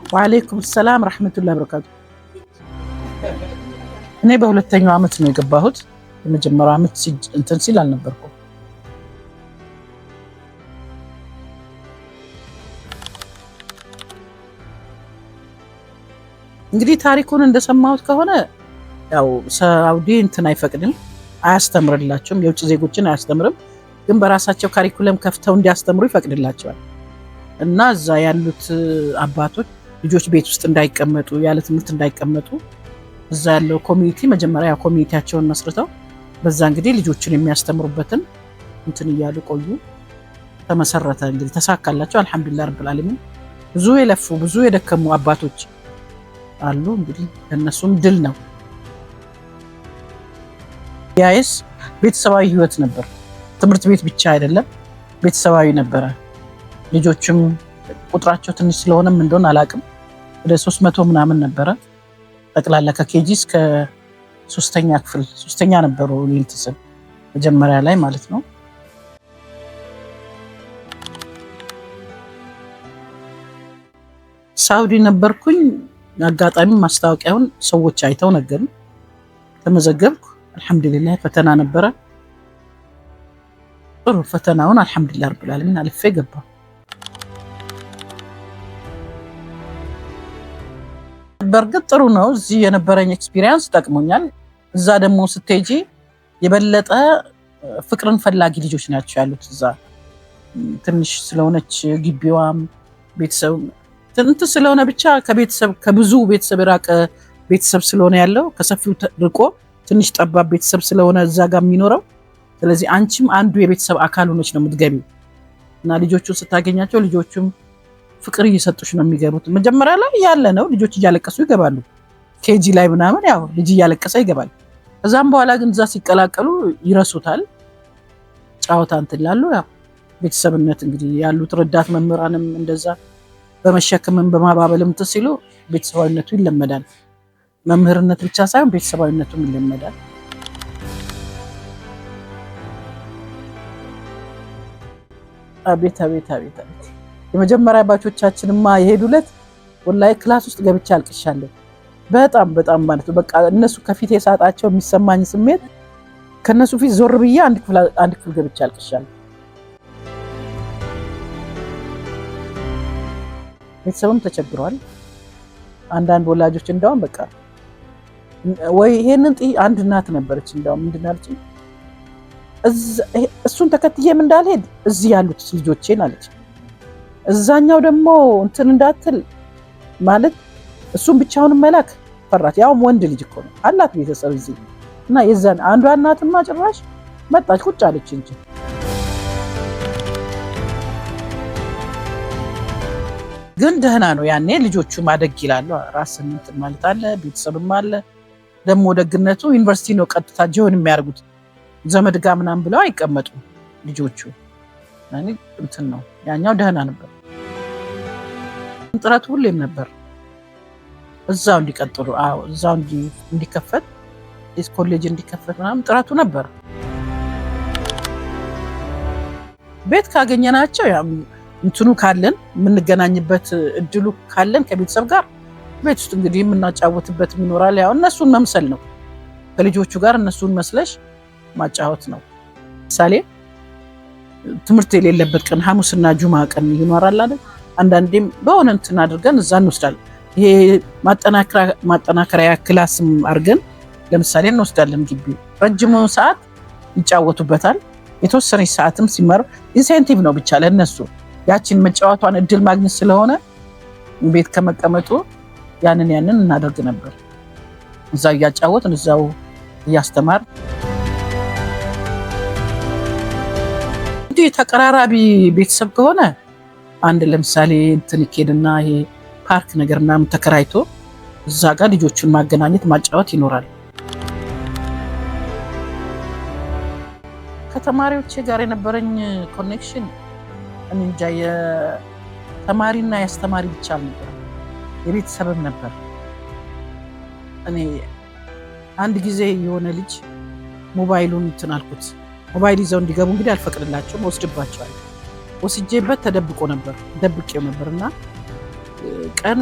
ወአለይኩም ሰላም ረህመቱላሂ በረካቱ። እኔ በሁለተኛው አመት ነው የገባሁት። የመጀመሪያው አመት እንትን ሲል አልነበርኩም። እንግዲህ ታሪኩን እንደሰማሁት ከሆነ ያው ሳውዲ እንትን አይፈቅድም፣ አያስተምርላቸውም፣ የውጭ ዜጎችን አያስተምርም። ግን በራሳቸው curriculum ከፍተው እንዲያስተምሩ ይፈቅድላቸዋል። እና እዛ ያሉት አባቶች ልጆች ቤት ውስጥ እንዳይቀመጡ፣ ያለ ትምህርት እንዳይቀመጡ እዛ ያለው community መጀመሪያ community ያቸውን መስርተው በዛ እንግዲህ ልጆችን የሚያስተምሩበትን እንትን እያሉ ቆዩ። ተመሰረተ እንግዲህ ተሳካላቸው። الحمد لله رب العالمين። ብዙ የለፉ ብዙ የደከሙ አባቶች አሉ። እንግዲህ ለእነሱም ድል ነው። ያይስ ቤተሰባዊ ህይወት ነበር። ትምህርት ቤት ብቻ አይደለም፣ ቤተሰባዊ ነበረ። ልጆችም ቁጥራቸው ትንሽ ስለሆነም እንደሆነ አላቅም ወደ 300 ምናምን ነበረ ጠቅላላ ከ KG እስከ ሶስተኛ ክፍል ሶስተኛ ነበሩ እንትን መጀመሪያ ላይ ማለት ነው። ሳውዲ ነበርኩኝ። አጋጣሚ ማስታወቂያውን ሰዎች አይተው ነገሩ፣ ተመዘገብኩ። አልሐምዱሊላህ ፈተና ነበረ። ጥሩ ፈተናውን አልሐምዱሊላህ ረብል ዓለሚን አልፌ ገባሁ። በእርግጥ ጥሩ ነው። እዚህ የነበረኝ experience ጠቅሞኛል። እዛ ደግሞ ስትሄጂ የበለጠ ፍቅርን ፈላጊ ልጆች ናቸው ያሉት። እዛ ትንሽ ስለሆነች ግቢዋም ቤተሰብ እንትን ስለሆነ ብቻ ከቤተሰብ ከብዙ ቤተሰብ የራቀ ቤተሰብ ስለሆነ ያለው ከሰፊው ርቆ ትንሽ ጠባብ ቤተሰብ ስለሆነ እዛ ጋር የሚኖረው፣ ስለዚህ አንቺም አንዱ የቤተሰብ አካል ሆነች ነው የምትገቢው እና ልጆቹን ስታገኛቸው ልጆቹም ፍቅር እየሰጡሽ ነው የሚገቡት። መጀመሪያ ላይ ያለ ነው ልጆች እያለቀሱ ይገባሉ። KG ላይ ምናምን ያው ልጅ እያለቀሰ ይገባል። ከዛም በኋላ ግን እዛ ሲቀላቀሉ ይረሱታል። ጫወታ እንትን ይላሉ። ያው ቤተሰብነት እንግዲህ ያሉት ረዳት መምህራንም እንደዛ በመሸከምም በማባበልም እንትን ሲሉ ቤተሰባዊነቱ ይለመዳል። መምህርነት ብቻ ሳይሆን ቤተሰባዊነቱም ይለመዳል። አቤት አቤት አቤት አቤት! የመጀመሪያ batch ኦቻችንማ የሄዱለት ወላሂ class ውስጥ ገብቼ አልቅሻለሁ። በጣም በጣም ማለት ነው። በቃ እነሱ ከፊት የሳጣቸው የሚሰማኝ ስሜት ከነሱ ፊት ዞር ብዬ አንድ ክፍል ገብቼ አልቅሻለሁ። ቤተሰብም ተቸግሯል። አንዳንድ ወላጆች እንዳውም በቃ ወይ ይሄንን አንድ እናት ነበረች እንዳውም ምንድን አለችኝ፣ እሱን ተከትዬም እንዳልሄድ እዚህ ያሉት ልጆቼን አለች። እዛኛው ደግሞ እንትን እንዳትል ማለት እሱን ብቻውን መላክ ፈራች። ያውም ወንድ ልጅ እኮ ነው አላት ቤተሰብ እዚህ እና የዛን አንዷ እናትማ ጭራሽ መጣች ቁጭ አለች እንጂ። ግን ደህና ነው። ያኔ ልጆቹ ማደግ ይላሉ። ራስን እንትን ማለት አለ፣ ቤተሰብም አለ። ደግሞ ደግነቱ ዩኒቨርሲቲ ነው ቀጥታ join የሚያደርጉት ዘመድ ጋር ምናምን ብለው አይቀመጡም ልጆቹ። እንትን ነው ያኛው ደህና ነበር። ጥረቱ ሁሌም ነበር እዛው እንዲቀጥሉ፣ አዎ እዛው እንዲከፈት ኮሌጅ እንዲከፈት ምናምን ጥረቱ ነበር። ቤት ካገኘናቸው እንትኑ ካለን የምንገናኝበት እድሉ ካለን ከቤተሰብ ጋር ቤት ውስጥ እንግዲህ የምናጫወትበት ይኖራል። ያው እነሱን መምሰል ነው፣ ከልጆቹ ጋር እነሱን መስለሽ ማጫወት ነው። ምሳሌ ትምህርት የሌለበት ቀን ሐሙስና ጁማ ቀን ይኖራል አይደል? አንዳንዴም በሆነ እንትን አድርገን እዛ እንወስዳለን። ይሄ ማጠናከሪያ class ም አድርገን ለምሳሌ እንወስዳለን። ግቢው ረጅሙ ሰዓት ይጫወቱበታል። የተወሰነች ሰዓትም ሲመር incentive ነው ብቻ ለእነሱ ያችን መጫወቷን እድል ማግኘት ስለሆነ ቤት ከመቀመጡ ያንን ያንን እናደርግ ነበር። እዛው እያጫወትን እዛው እያስተማር እንዲህ ተቀራራቢ ቤተሰብ ከሆነ አንድ ለምሳሌ እንትን ይኬድና ይሄ ፓርክ ነገር ምናምን ተከራይቶ እዛ ጋር ልጆቹን ማገናኘት ማጫወት ይኖራል። ከተማሪዎቼ ጋር የነበረኝ connection እንጃ የተማሪና የአስተማሪ ብቻ አልነበረም፣ የቤተሰብም ነበር። እኔ አንድ ጊዜ የሆነ ልጅ ሞባይሉን እንትን አልኩት። ሞባይል ይዘው እንዲገቡ እንግዲህ አልፈቅድላቸውም፣ ወስድባቸዋለሁ። ወስጄበት ተደብቆ ነበር ደብቄው ነበር እና ቀኑ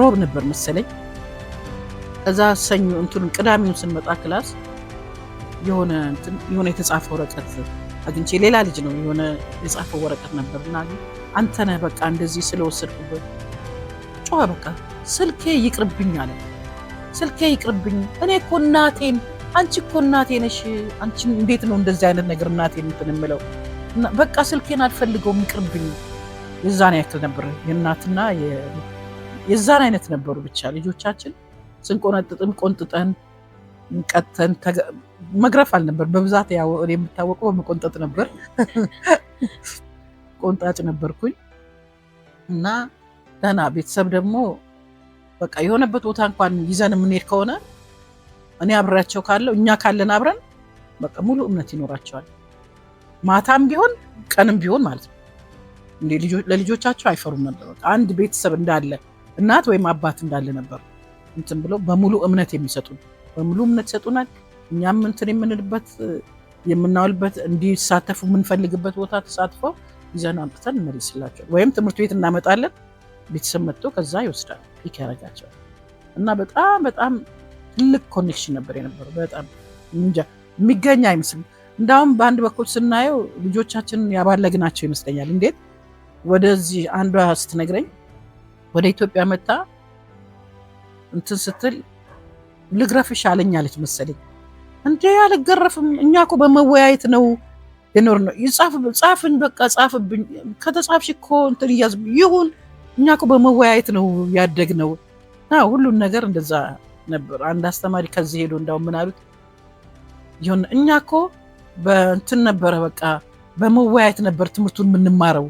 ሮብ ነበር መሰለኝ። ከዛ ሰኞ እንትኑን ቅዳሜውን ስንመጣ class የሆነ እንትን የሆነ የተጻፈ ወረቀት አግኝቼ፣ ሌላ ልጅ ነው፣ የሆነ የጻፈው ወረቀት ነበር እና አንተ ነህ በቃ እንደዚህ ስለወሰድኩበት ጮኸ። በቃ ስልኬ ይቅርብኝ አለ። ስልኬ ይቅርብኝ፣ እኔ እኮ እናቴን፣ አንቺ እኮ እናቴ ነሽ፣ አንቺ እንዴት ነው እንደዚህ አይነት ነገር እናቴን እንትን የምለው? እና በቃ ስልኬን አልፈልገውም፣ ይቅርብኝ። የዛን ያክል ነበር የእናትና የዛን አይነት ነበሩ። ብቻ ልጆቻችን ስንቆነጥጥም ቆንጥጠን ቀጥተን፣ መግረፍ አልነበር በብዛት፣ ያው እኔ የምታወቀው በመቆንጠጥ ነበር። ቆንጣጭ ነበርኩኝ። እና ደህና ቤተሰብ ደግሞ በቃ የሆነበት ቦታ እንኳን ይዘን የምንሄድ ከሆነ እኔ አብሬያቸው ካለው፣ እኛ ካለን አብረን በቃ ሙሉ እምነት ይኖራቸዋል። ማታም ቢሆን ቀንም ቢሆን ማለት ነው። እንዴ ለልጆቻቸው አይፈሩም ነበር። በቃ አንድ ቤተሰብ እንዳለ፣ እናት ወይም አባት እንዳለ ነበር እንትን ብለው በሙሉ እምነት የሚሰጡን፣ በሙሉ እምነት ይሰጡናል። እኛም እንትን የምንልበት፣ የምናውልበት፣ እንዲሳተፉ የምንፈልግበት ቦታ ተሳትፈው ይዘን አምጥተን እንመልስላቸዋል። ወይም ትምህርት ቤት እናመጣለን። ቤተሰብ መጥቶ ከዛ ይወስዳል፣ pick ያደርጋቸዋል። እና በጣም በጣም ትልቅ connection ነበር የነበረው። በጣም እንጃ የሚገኝ አይመስልም። እንዳውም በአንድ በኩል ስናየው ልጆቻችንን ያባለግናቸው ይመስለኛል። እንዴት ወደዚህ አንዷ ስትነግረኝ ወደ ኢትዮጵያ መጣ እንትን ስትል ልግረፍሽ አለኝ አለች መሰለኝ። እንዴ አልገረፍም፣ እኛ እኮ በመወያየት ነው የኖርነው። ይጻፍ ጻፍን፣ በቃ ጻፍብኝ፣ ከተጻፍሽ እኮ እንትን እያዝ ይሁን፣ እኛ እኮ በመወያየት ነው ያደግነው። እና ሁሉን ነገር እንደዛ ነበር። አንድ አስተማሪ ከዚህ ሄዶ እንዳውም ምን አሉት፣ ይሁን እኛ እኮ በእንትን ነበረ፣ በቃ በመወያየት ነበር ትምህርቱን የምንማረው።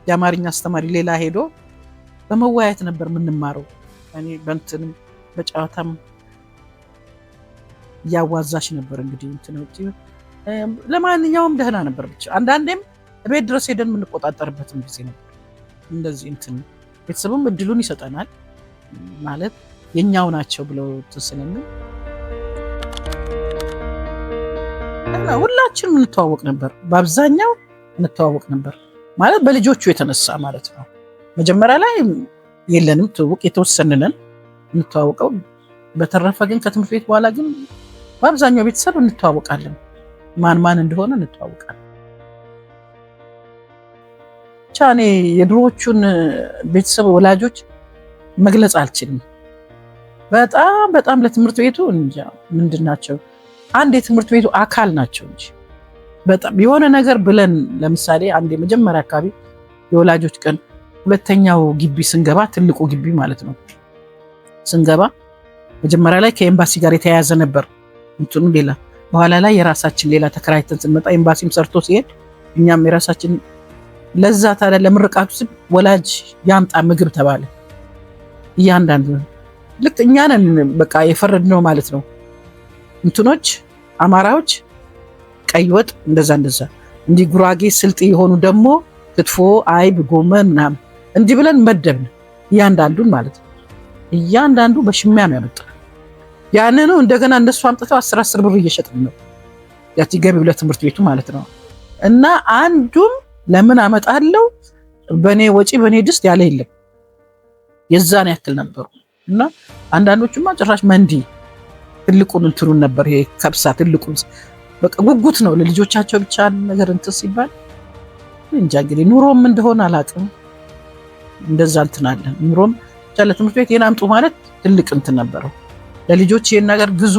የአማርኛ አስተማሪ ሌላ ሄዶ በመወያየት ነበር የምንማረው። እኔ በእንትንም በጨዋታም እያዋዛሽ ነበር እንግዲህ እንትን። ለማንኛውም ደህና ነበር። ብቻ አንዳንዴም ቤት ድረስ ሄደን የምንቆጣጠርበትም ጊዜ ነበር። እንደዚህ እንትን ቤተሰብም እድሉን ይሰጠናል ማለት የኛው ናቸው ብለው እንትን ስለሚል እና ሁላችንም እንተዋወቅ ነበር። በአብዛኛው እንተዋወቅ ነበር ማለት በልጆቹ የተነሳ ማለት ነው። መጀመሪያ ላይ የለንም ትውውቅ፣ የተወሰንነን እንተዋወቀው። በተረፈ ግን ከትምህርት ቤት በኋላ ግን በአብዛኛው ቤተሰብ እንተዋወቃለን። ማን ማን እንደሆነ እንተዋወቃለን። ብቻ እኔ የድሮዎቹን ቤተሰብ ወላጆች መግለጽ አልችልም። በጣም በጣም ለትምህርት ቤቱ እንጃ ምንድን ናቸው፣ አንድ የትምህርት ቤቱ አካል ናቸው እንጂ። በጣም የሆነ ነገር ብለን ለምሳሌ አንድ የመጀመሪያ አካባቢ የወላጆች ቀን ሁለተኛው ግቢ ስንገባ፣ ትልቁ ግቢ ማለት ነው፣ ስንገባ መጀመሪያ ላይ ከኤምባሲ ጋር የተያያዘ ነበር እንትኑ ሌላ፣ በኋላ ላይ የራሳችን ሌላ ተከራይተን ስንመጣ ኤምባሲም ሰርቶ ሲሄድ እኛም የራሳችን። ለዛ ታዲያ ለምርቃቱ ስል ወላጅ ያምጣ ምግብ ተባለ። እያንዳንዱ ልክ እኛ ነን በቃ የፈረድነው ማለት ነው። እንትኖች አማራዎች ቀይ ወጥ እንደዛ እንደዛ፣ እንዲህ ጉራጌ ስልጤ የሆኑ ደግሞ ክትፎ፣ አይብ፣ ጎመን ምናምን እንዲህ ብለን መደብን። እያንዳንዱን ማለት ነው። እያንዳንዱ በሽሚያ ነው ያመጣው። ያንኑ እንደገና እነሱ አምጥተው 10 10 ብር እየሸጥን ነው ያቺ ገቢው ለትምህርት ቤቱ ማለት ነው። እና አንዱም ለምን አመጣለው በእኔ ወጪ በእኔ ድስት ያለ የለም። የዛን ያክል ነበሩ። እና አንዳንዶቹማ ጭራሽ መንዲ ትልቁን እንትኑን ነበር፣ ይሄ ከብሳ ትልቁን፣ በቃ ጉጉት ነው ለልጆቻቸው ብቻ ነገር እንትን ሲባል። እንጃ እንግዲህ ኑሮም እንደሆነ አላውቅም። እንደዛ እንትን አለ፣ ኑሮም ብቻ ለትምህርት ቤት ይሄን አምጡ ማለት ትልቅ እንትን ነበረው። ለልጆች ይሄን ነገር ግዙ፣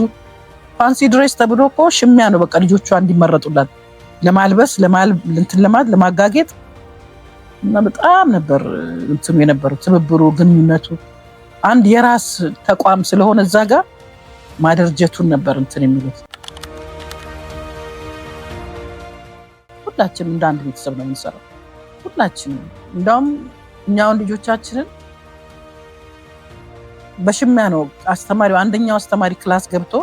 fancy dress ተብሎ እኮ ሽሚያ ነው፣ በቃ ልጆቿ እንዲመረጡላት ለማልበስ፣ እንትን ለማለት፣ ለማጋጌጥ። እና በጣም ነበር እንትኑ የነበረው ትብብሩ፣ ግንኙነቱ አንድ የራስ ተቋም ስለሆነ እዛ ጋር ማደርጀቱን ነበር እንትን የሚሉት። ሁላችንም እንደ አንድ ቤተሰብ ነው የምንሰራው። ሁላችንም እንዳውም እኛውን ልጆቻችንን በሽሚያ ነው። አስተማሪው፣ አንደኛው አስተማሪ class ገብቶ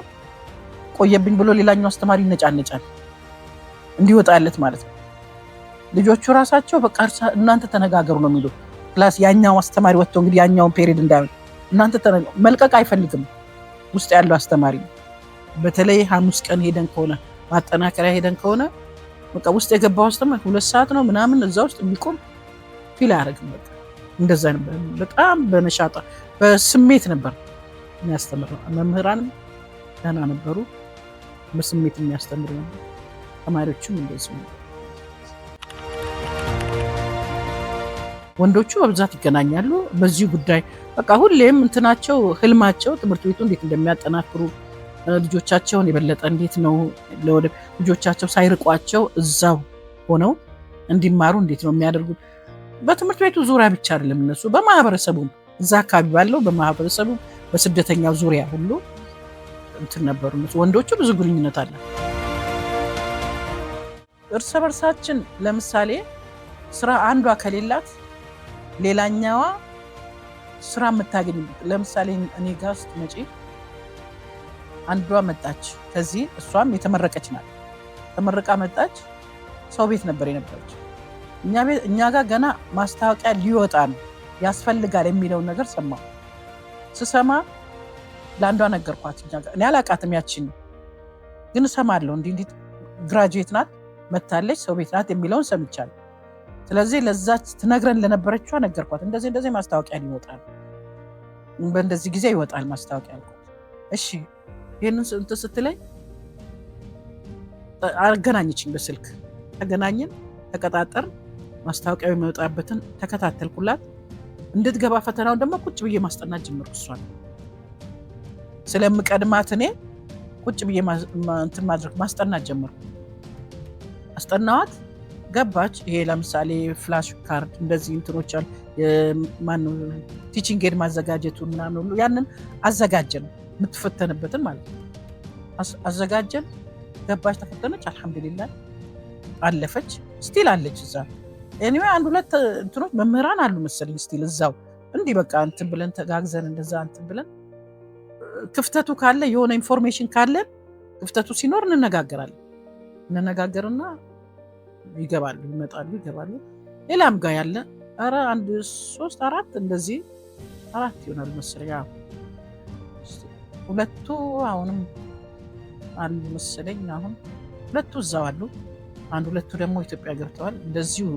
ቆየብኝ ብሎ ሌላኛው አስተማሪ ይነጫነጫል እንዲወጣለት ማለት ነው። ልጆቹ ራሳቸው በቃ እናንተ ተነጋገሩ ነው የሚሉ። Class ያኛው አስተማሪ ወጥቶ እንግዲህ ያኛውን period እንዳይሆን እናንተ መልቀቅ አይፈልግም ውስጥ ያለው አስተማሪ። በተለይ ሐሙስ ቀን ሄደን ከሆነ፣ ማጠናከሪያ ሄደን ከሆነ በቃ ውስጥ የገባው አስተማሪ 2 ሰዓት ነው ምናምን እዛ ውስጥ የሚቆም feel አያደርግም። በቃ እንደዛ ነበር። በጣም በነሻጣ በስሜት ነበር የሚያስተምረው። መምህራንም ደህና ነበሩ፣ በስሜት የሚያስተምሩ ነበር። ተማሪዎቹም እንደዚሁ ነበር። ወንዶቹ በብዛት ይገናኛሉ በዚህ ጉዳይ። በቃ ሁሌም እንትናቸው ህልማቸው ትምህርት ቤቱ እንዴት እንደሚያጠናክሩ፣ ልጆቻቸውን የበለጠ እንዴት ነው ልጆቻቸው ሳይርቋቸው እዛው ሆነው እንዲማሩ እንዴት ነው የሚያደርጉት። በትምህርት ቤቱ ዙሪያ ብቻ አይደለም እነሱ፣ በማህበረሰቡም እዛ አካባቢ ባለው በማህበረሰቡ በስደተኛው ዙሪያ ሁሉ እንትን ነበሩ እነሱ። ወንዶቹ ብዙ ግንኙነት አለ እርስ በርሳችን። ለምሳሌ ስራ አንዷ ከሌላት ሌላኛዋ ስራ የምታገኝ፣ ለምሳሌ እኔ ጋር ስትመጪ አንዷ መጣች ከዚህ፣ እሷም የተመረቀች ናት። ተመርቃ መጣች። ሰው ቤት ነበር የነበረች። እኛ ጋር ገና ማስታወቂያ ሊወጣ ነው ያስፈልጋል የሚለውን ነገር ሰማሁ። ስሰማ ለአንዷ ነገርኳት። እኔ አላውቃትም ያችን፣ ግን እሰማለሁ እንዲህ እንዲህ graduate ናት መታለች ሰው ቤት ናት የሚለውን ሰምቻለሁ። ስለዚህ ለዛች ትነግረን ለነበረችዋ ነገርኳት። እንደዚህ እንደዚህ ማስታወቂያ ሊወጣል፣ በእንደዚህ ጊዜ ይወጣል ማስታወቂያ አልኳት። እሺ ይህንን እንትን ስትለኝ አገናኘችኝ በስልክ። ተገናኘን፣ ተቀጣጠር፣ ማስታወቂያው የሚወጣበትን ተከታተልኩላት። እንድትገባ ፈተናውን ደግሞ ቁጭ ብዬ ማስጠናት ጀመርኩ። እሷን ስለምቀድማት እኔ ቁጭ ብዬ እንትን ማድረግ ማስጠናት ጀመርኩ። አስጠናዋት፣ ገባች። ይሄ ለምሳሌ flash card እንደዚህ እንትኖች አሉ። ማነው teaching aid ማዘጋጀቱን ምናምን ሁሉ ያንን አዘጋጀን፣ የምትፈተንበትን ማለት ነው አዘጋጀን። ገባች፣ ተፈተነች። አልሐምዱሊላህ አለፈች። Still አለች እዛ። Anyway አንድ ሁለት እንትኖች መምህራን አሉ መሰለኝ still እዛው። እንዲህ በቃ እንትን ብለን ተጋግዘን እንደዛ እንትን ብለን ክፍተቱ ካለ፣ የሆነ information ካለ፣ ክፍተቱ ሲኖር እንነጋገራለን። እንነጋገርና ይገባሉ፣ ይመጣሉ፣ ይገባሉ። ሌላም ጋር ያለ ኧረ አንድ ሶስት አራት እንደዚህ አራት ይሆናል መሰለኝ። ሁለቱ አሁንም አሉ መሰለኝ። አሁን ሁለቱ እዛው አሉ። አንድ ሁለቱ ደግሞ ኢትዮጵያ ገብተዋል። እንደዚሁ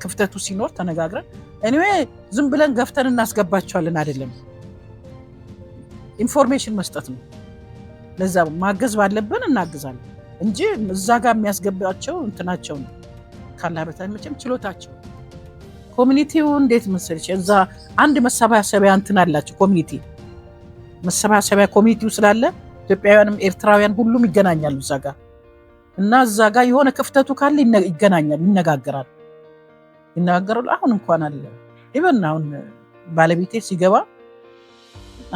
ክፍተቱ ሲኖር ተነጋግረን፣ anyway ዝም ብለን ገፍተን እናስገባቸዋለን አይደለም፣ information መስጠት ነው። ለዛ ማገዝ ባለብን እናግዛለን እንጂ እዛ ጋር የሚያስገባቸው እንትናቸው ነው። ካላህ በታች መቼም ችሎታቸው። Community ው እንዴት መሰለች፣ እዛ አንድ መሰባሰቢያ እንትን አላቸው። Community መሰባሰቢያ community ው ስላለ ኢትዮጵያውያንም ኤርትራውያን ሁሉም ይገናኛሉ እዛ ጋር። እና እዛ ጋር የሆነ ክፍተቱ ካለ ይገናኛሉ፣ ይነጋገራሉ ይነጋገራሉ። አሁን እንኳን አለ፣ even አሁን ባለቤቴ ሲገባ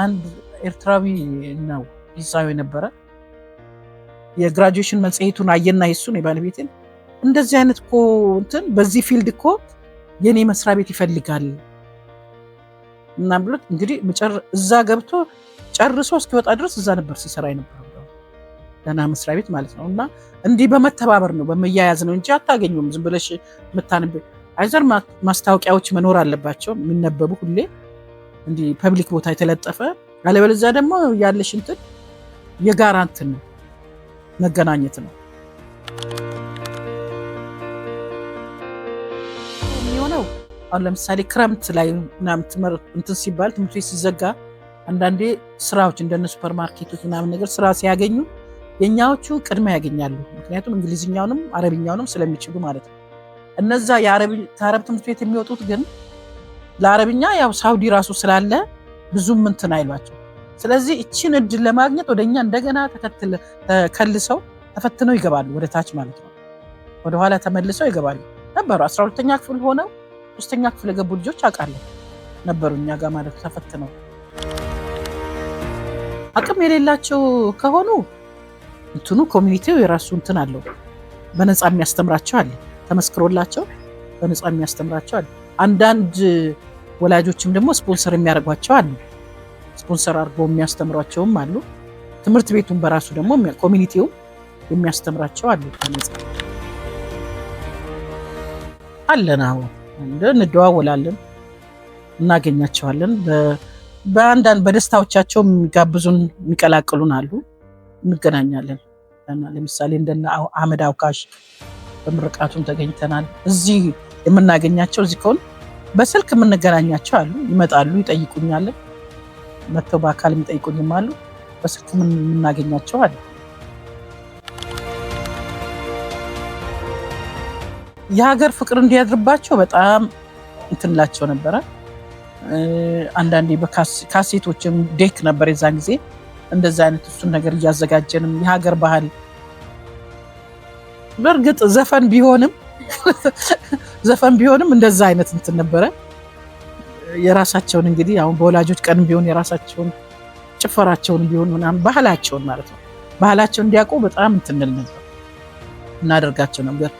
አንድ ኤርትራዊ ነው እዛው የነበረ፣ የ graduation መጽሔቱን አየና የሱን የባለቤቴን እንደዚህ አይነት እኮ እንትን በዚህ field እኮ የኔ መስሪያ ቤት ይፈልጋል እና ብሎት እንግዲህ እዛ ገብቶ ጨርሶ እስኪወጣ ድረስ እዛ ነበር ሲሰራ የነበረው፣ ደህና መስሪያ ቤት ማለት ነው። እና እንዲህ በመተባበር ነው በመያያዝ ነው እንጂ አታገኙም ዝም ብለሽ የምታነብ። Either ማስታወቂያዎች መኖር አለባቸው የሚነበቡ፣ ሁሌ እንዲህ public ቦታ የተለጠፈ፣ አለበለዚያ ደግሞ ያለሽ እንትን የጋራ እንትን ነው፣ መገናኘት ነው የሚሆነው። አሁን ለምሳሌ ክረምት ላይ ምናምን እንትን ሲባል፣ ትምህርት ቤት ሲዘጋ፣ አንዳንዴ ስራዎች እንደነ ሱፐር ማርኬቶች ምናምን ነገር ስራ ሲያገኙ የእኛዎቹ ቅድሚያ ያገኛሉ። ምክንያቱም እንግሊዝኛውንም አረብኛውንም ስለሚችሉ ማለት ነው። እነዛ ከአረብ ትምህርት ቤት የሚወጡት ግን ለአረብኛ ያው ሳውዲ ራሱ ስላለ ብዙም እንትን አይሏቸው። ስለዚህ እችን እድል ለማግኘት ወደኛ እንደገና ተከልሰው ተፈትነው ይገባሉ፣ ወደ ታች ማለት ነው። ወደኋላ ተመልሰው ይገባሉ ነበሩ። 12ኛ ክፍል ሆነው ሶስተኛ ክፍል የገቡ ልጆች አውቃለሁ ነበሩ እኛ ጋር ማለት ተፈትነው። አቅም የሌላቸው ከሆኑ እንትኑ community ው የራሱ እንትን አለው። በነፃ የሚያስተምራቸው አለ። ተመስክሮላቸው በነፃ የሚያስተምራቸው አለ። አንዳንድ ወላጆችም ደግሞ ስፖንሰር የሚያደርጓቸው አሉ። ስፖንሰር አድርገው የሚያስተምሯቸውም አሉ። ትምህርት ቤቱን በራሱ ደግሞ community ውም የሚያስተምራቸው አሉ። በነፃ አለን። አሁን እንደዋወላለን፣ እናገኛቸዋለን። በአንዳንድ በደስታዎቻቸው የሚጋብዙን የሚቀላቅሉን አሉ። እንገናኛለን። ለምሳሌ እንደነ አህመድ አውካሽ በምርቃቱም ተገኝተናል። እዚህ የምናገኛቸው እዚህ ከሆን በስልክ የምንገናኛቸው አሉ፣ ይመጣሉ፣ ይጠይቁኛል። መጥተው በአካል የሚጠይቁኝም አሉ፣ በስልክ የምናገኛቸው አሉ። የሀገር ፍቅር እንዲያድርባቸው በጣም እንትንላቸው ነበረ። አንዳንዴ በካሴቶችም deck ነበር የዛን ጊዜ፣ እንደዛ አይነት እሱን ነገር እያዘጋጀንም የሀገር ባህል፣ በእርግጥ ዘፈን ቢሆንም እንደዛ አይነት እንትን ነበረ። የራሳቸውን እንግዲህ አሁን በወላጆች ቀን ቢሆን የራሳቸውን ጭፈራቸውን ቢሆን ምናምን ባህላቸውን ማለት ነው፣ ባህላቸውን እንዲያውቁ በጣም እንትንል ነበር፣ እናደርጋቸው ነበር።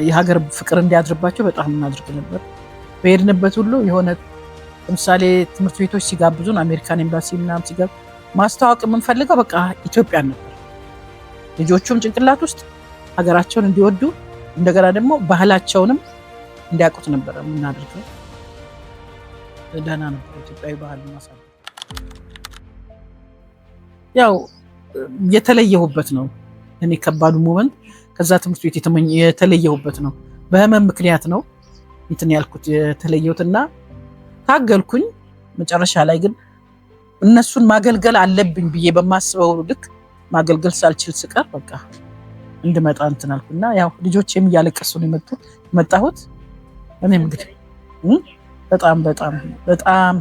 የሀገር ፍቅር እንዲያድርባቸው በጣም እናደርግ ነበር። በሄድንበት ሁሉ የሆነ ለምሳሌ ትምህርት ቤቶች ሲጋብዙን፣ አሜሪካን ኤምባሲ ምናምን ሲጋብ ማስተዋወቅ የምንፈልገው በቃ ኢትዮጵያን ነበር። ልጆቹም ጭንቅላት ውስጥ ሀገራቸውን እንዲወዱ እንደገና ደግሞ ባህላቸውንም እንዲያውቁት ነበር የምናደርገው። ደህና ነበር ኢትዮጵያዊ ባህል ማሳደግ። ያው የተለየሁበት ነው እኔ ከባዱ moment፣ ከዛ ትምህርት ቤት የተለየሁበት ነው። በህመም ምክንያት ነው እንትን ያልኩት የተለየሁትና ታገልኩኝ። መጨረሻ ላይ ግን እነሱን ማገልገል አለብኝ ብዬ በማስበው ልክ ማገልገል ሳልችል ስቀር በቃ እንድመጣ እንትን አልኩና ያው ልጆቼም እያለቀሱ ነው የመጣሁት። እኔም እንግዲህ በጣም በጣም በጣም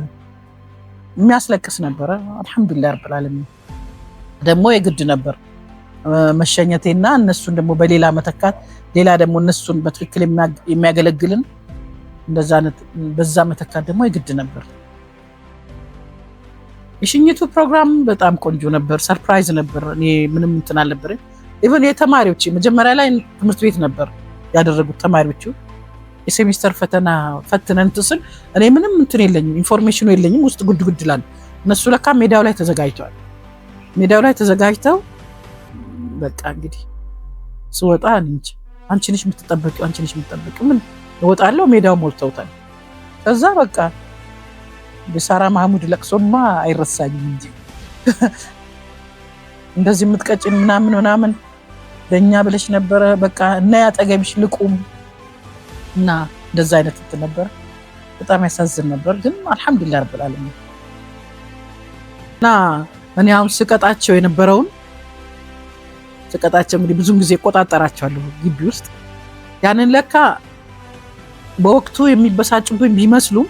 የሚያስለቅስ ነበረ። አልሐምዱሊላህ ረብል ዓለሚን ደግሞ የግድ ነበር መሸኘቴና እነሱን ደግሞ በሌላ መተካት፣ ሌላ ደግሞ እነሱን በትክክል የሚያገለግልን እንደዛ በዛ መተካት ደግሞ የግድ ነበር። የሽኝቱ ፕሮግራም በጣም ቆንጆ ነበር። Surprise ነበር። እኔ ምንም እንትን አልነበረኝ። Even የተማሪዎች መጀመሪያ ላይ ትምህርት ቤት ነበር ያደረጉት፣ ተማሪዎቹ የሴሚስተር ፈተና ፈትነን እንትን ስል እኔ ምንም እንትን የለኝም፣ information ኑ የለኝም። ውስጥ ጉድ ጉድ እላለሁ። እነሱ ለካ ሜዳው ላይ ተዘጋጅተዋል። ሜዳው ላይ ተዘጋጅተው በቃ እንግዲህ ስወጣ እንጂ አንቺ ነሽ የምትጠበቂው፣ አንቺ ነሽ የምትጠበቂው። ምን እወጣለሁ፣ ሜዳው ሞልተውታል። ከዛ በቃ የሳራ ማህሙድ ለቅሶማ አይረሳኝም እንጂ እንደዚህ የምትቀጭን ምናምን ምናምን ለእኛ ብለሽ ነበረ፣ በቃ እና ያጠገብሽ ልቁም እና እንደዛ አይነት እንትን ነበረ። በጣም ያሳዝን ነበር፣ ግን አልሐምዱሊላህ ረብል ዓለሚን። እና እኔ አሁን ስቀጣቸው የነበረውን ስቀጣቸው እንግዲህ ብዙን ጊዜ እቆጣጠራቸዋለሁ ግቢ ውስጥ፣ ያንን ለካ በወቅቱ የሚበሳጩብኝ ቢመስሉም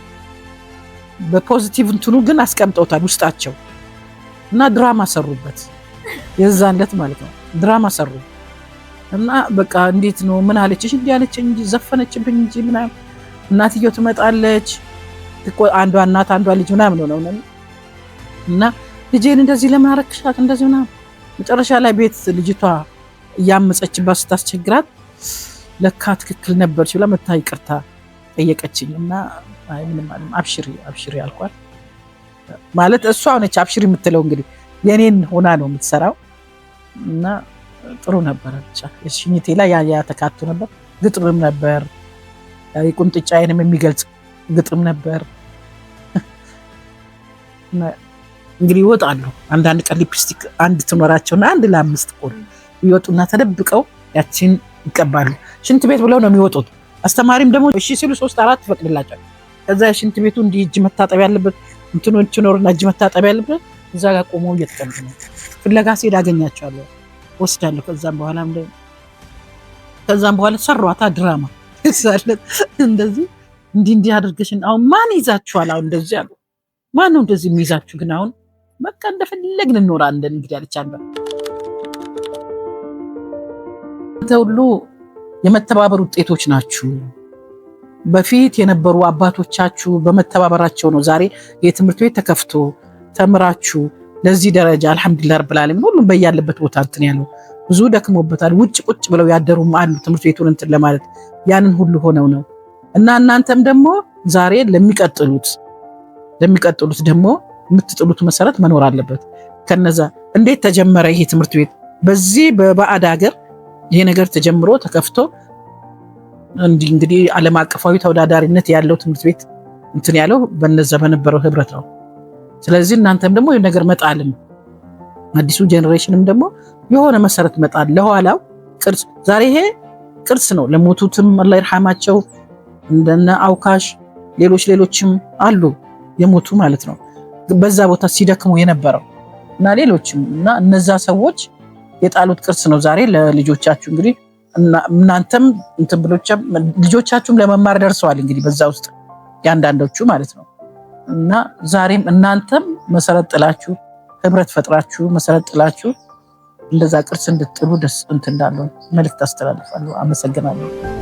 በ positive እንትኑ ግን አስቀምጠውታል ውስጣቸው እና ድራማ ሰሩበት። የዛን ዕለት ማለት ነው፣ ድራማ ሰሩ እና በቃ እንዴት ነው፣ ምን አለችሽ? እንዲህ አለችኝ እንጂ፣ ዘፈነችብኝ እንጂ ምናምን። እናትየው ትመጣለች፣ አንዷ እናት አንዷ ልጅ ምናምን ነው እና ልጄን እንደዚህ ለምን አረክሻት እንደዚህ ምናምን። መጨረሻ ላይ ቤት ልጅቷ እያመፀችባት ስታስቸግራት ለካ ትክክል ነበርች ብላ መታ ይቅርታ ጠየቀችኝ እና አይ ምንም አብሽሪ አብሽሪ አልኳት። ማለት እሷ ነች አብሽሪ የምትለው፣ እንግዲህ የኔን ሆና ነው የምትሰራው እና ጥሩ ነበረ። ብቻ የሽኝቴ ላይ ያ ተካቶ ነበር። ግጥምም ነበር፣ የቁንጥጫዬንም የሚገልጽ ግጥም ነበር። እንግዲህ ይወጣሉ። አንዳንድ ቀን ሊፕስቲክ አንድ ትኖራቸውና አንድ ለአምስት ቆል ይወጡና ተደብቀው ያችን ይቀባሉ። ሽንት ቤት ብለው ነው የሚወጡት። አስተማሪም ደግሞ እሺ ሲሉ ሶስት አራት ይፈቅድላቸዋል። ከዛ የሽንት ቤቱ እንዲህ እጅ መታጠብ ያለበት እንትኖች ኖርና እጅ መታጠብ ያለበት እዛ ጋር ቆመው እየተቀመጡ ነው። ፍለጋ ሲሄድ አገኛቸዋለሁ፣ ወስዳለሁ። ከዛም በኋላ ሰሯታ ድራማ እንደዚህ እንዲህ እንዲህ አድርገሽን አሁን ማን ይዛችኋል? አሁን እንደዚህ አሉ። ማን ነው እንደዚህ የሚይዛችሁ? ግን አሁን በቃ እንደፈለግን እንኖራለን እንግዲህ አለች አንዷ። እናንተ ሁሉ የመተባበር ውጤቶች ናችሁ። በፊት የነበሩ አባቶቻችሁ በመተባበራቸው ነው ዛሬ የትምህርት ቤት ተከፍቶ ተምራችሁ ለዚህ ደረጃ አልሐምዱሊላህ ረብል ዓለሚን ሁሉም በያለበት ቦታ እንትን ያለው ብዙ ደክሞበታል። ውጭ ቁጭ ብለው ያደሩም አሉ ትምህርት ቤቱን እንትን ለማለት፣ ያንን ሁሉ ሆነው ነው እና እናንተም ደግሞ ዛሬ ለሚቀጥሉት ደግሞ የምትጥሉት መሰረት መኖር አለበት። ከነዛ እንዴት ተጀመረ ይሄ ትምህርት ቤት፣ በዚህ በባዕድ ሀገር ይሄ ነገር ተጀምሮ ተከፍቶ እንዲህ እንግዲህ ዓለም አቀፋዊ ተወዳዳሪነት ያለው ትምህርት ቤት እንትን ያለው በነዛ በነበረው ህብረት ነው። ስለዚህ እናንተም ደግሞ ይሄ ነገር መጣልን፣ አዲሱ generation ም ደግሞ የሆነ መሰረት መጣል ለኋላው ቅርስ፣ ዛሬ ይሄ ቅርስ ነው። ለሞቱትም አላህ ይርሐማቸው፣ እንደነ አውካሽ ሌሎች ሌሎችም አሉ የሞቱ ማለት ነው፣ በዛ ቦታ ሲደክሙ የነበረው እና ሌሎችም እና እነዛ ሰዎች የጣሉት ቅርስ ነው ዛሬ ለልጆቻችሁ እንግዲህ እናንተም እንትን ልጆቻችሁም ለመማር ደርሰዋል እንግዲህ በዛ ውስጥ የአንዳንዶቹ ማለት ነው። እና ዛሬም እናንተም መሰረት ጥላችሁ፣ ህብረት ፈጥራችሁ፣ መሰረት ጥላችሁ እንደዛ ቅርስ እንድትጥሉ ደስ እንትን እንዳለው መልዕክት አስተላልፋለሁ። አመሰግናለሁ።